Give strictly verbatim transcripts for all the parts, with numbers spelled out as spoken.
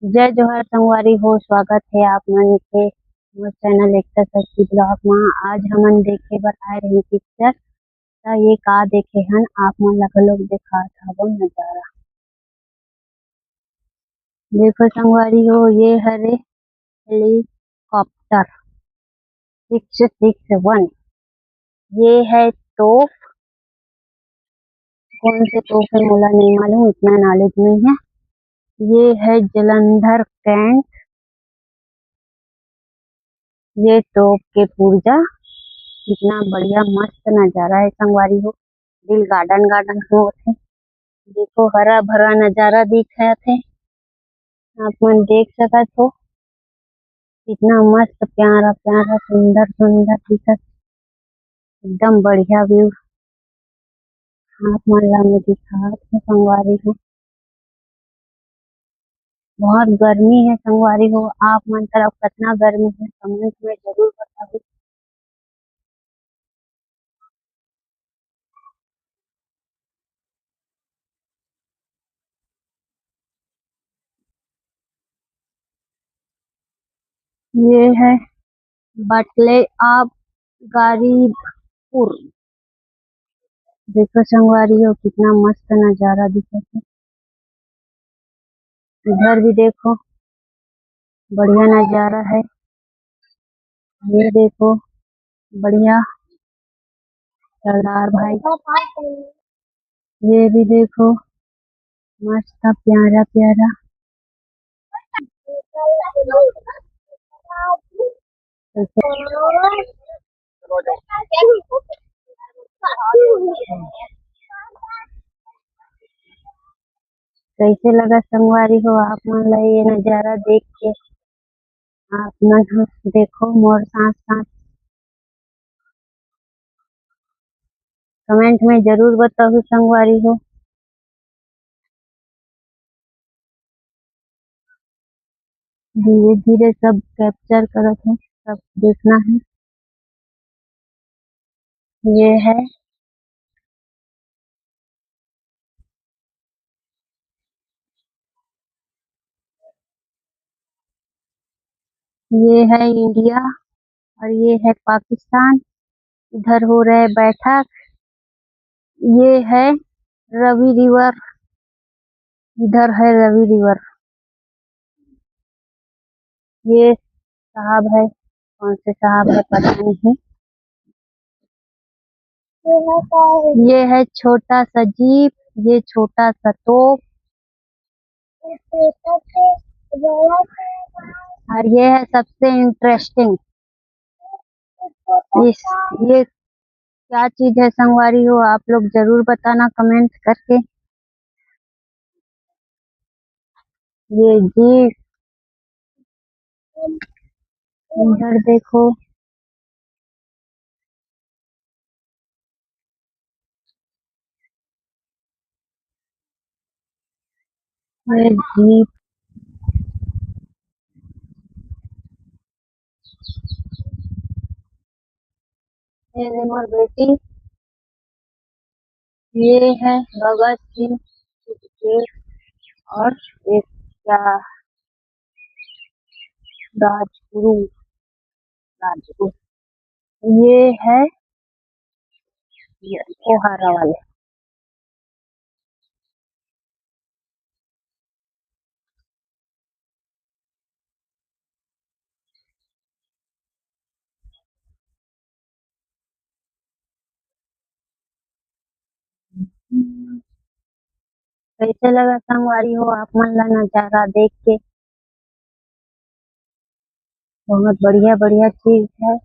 जय जोहार संगवारी हो, स्वागत हे आप मन के मोर चैनल एकता सखी ब्लॉग मा। आज हमन देखे बर आए रहे पिक्चर, त ये का देखे हन आप मन ला घलोक देखात हवं नजारा। देखो संगवारी हो, ये हरे हेलीकॉप्टर सिक्स सिक्स वन। ये है तोप, कौन से तोप है मोला नहीं मालूम, इतना नॉलेज नहीं है। ये है जलंधर कैंट, ये तोप के पुर्जा। कितना बढ़िया मस्त नजारा है संगवारी हो, दिल गार्डन गार्डन होत हे। देखो हरा भरा नजारा दिखत हे, आप मन देख सकत हो कितना मस्त प्यारा प्यारा सुंदर सुंदर दिखत, एकदम बढ़िया व्यू आप मन ला मैं दिखात हूँ संगवारी हो। बहुत गर्मी है संगवारी हो, आप मन तरफ कितना गर्मी है कमेंट में जरूर बताओ। ये है बटले आप गरीबपुर। देखो संगवारी हो कितना मस्त नजारा दिखत है। इधर भी देखो बढ़िया नजारा है। ये देखो बढ़िया सरदार भाई, ये भी देखो मस्त प्यारा प्यारा। कैसे लगा संगवारी हो आप मन ला ये नजारा देख के? आप मन ह देखो मोर साथ साथ कमेंट में जरूर बताओ संगवारी हो। धीरे धीरे सब कैप्चर करत हूँ, सब देखना है। ये है ये है इंडिया और ये है पाकिस्तान। इधर हो रहा है बैठक। ये है रवि रिवर, इधर है रवि रिवर। ये साहब है, कौन से साहब है पता नहीं। ये है छोटा सा जीप, ये छोटा सा तोप, और ये है सबसे इंटरेस्टिंग। इस ये क्या चीज है संगवारी हो, आप लोग जरूर बताना कमेंट करके। ये जी इधर देखो, ये जी ये मोर बेटी, ये है भगत सिंह सुखदेव और एक क्या राजगुरु, राजगुरु। ये है ये ओहारा वाले। कैसे लगा संगवारी हो आप मन ला नजारा देख के? बहुत बढ़िया बढ़िया चीज है।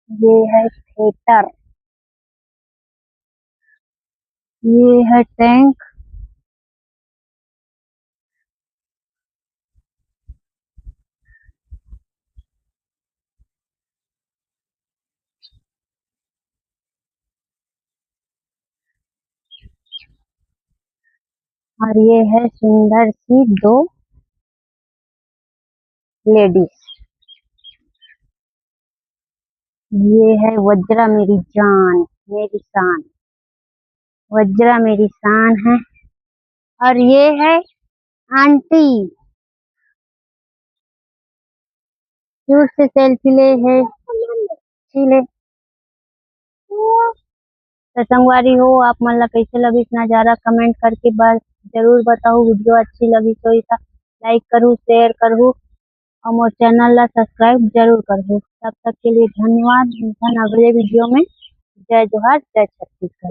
ये है थिएटर, ये है टैंक, और ये है सुंदर सी दो लेडीज। ये है वज्रा मेरी जान, मेरी शान। वज्रा मेरी शान है। और ये है आंटी, क्यूट से सेल्फी ले हे, अच्छी ले। तो संगवारी हो, आप मन ला कैसे लगिस नजारा, कमेंट करके बस जरूर बताओ। वीडियो अच्छी लगिस होही तो लाइक करू, शेयर करू और मोर चैनल ला सब्सक्राइब जरूर करू। तब तक के लिए धन्यवाद, मिलथन अगले वीडियो में। जय जोहार, जय छत्तीसगढ़।